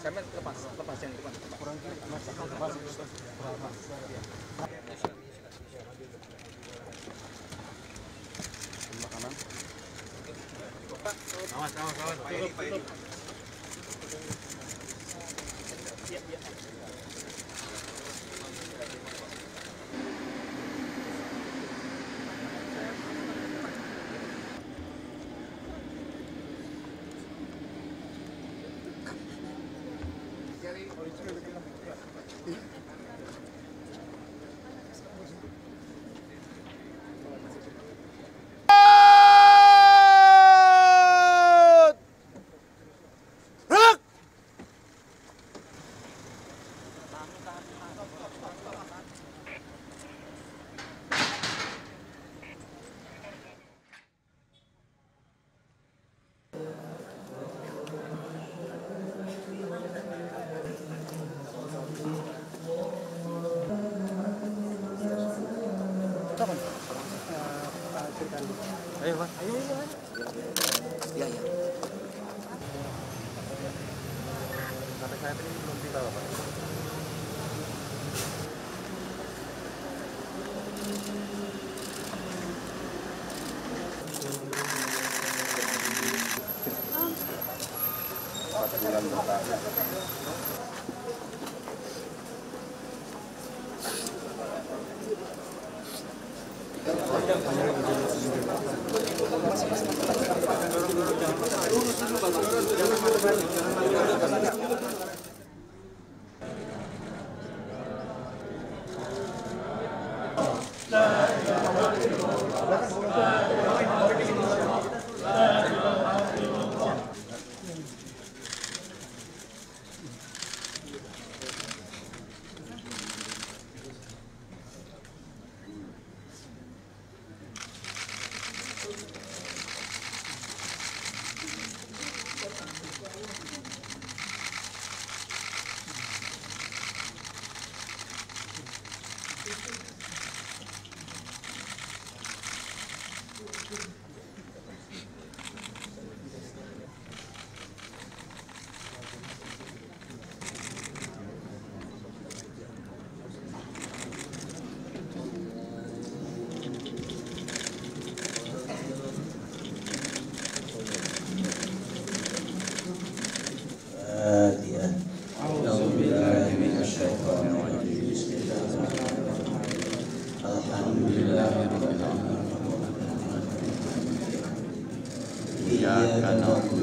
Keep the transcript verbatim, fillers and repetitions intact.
Sampean lepas, lepas yang depan, lepas. Kurang kiri, Mas. Lepas, lepas. Awas, awas, awas. Pak Edi, Pak Edi. Ayo, Pak. Ayo, ayo, ayo. Ya, ya. Sampai saat ini belum tiba, Pak. Empat bulan berlalu. الفاتحة. أعوذ بالله من الشيطان الرجيم. بسم الله الرحمن الرحيم. الحمد لله رب العالمين. إياك نعبد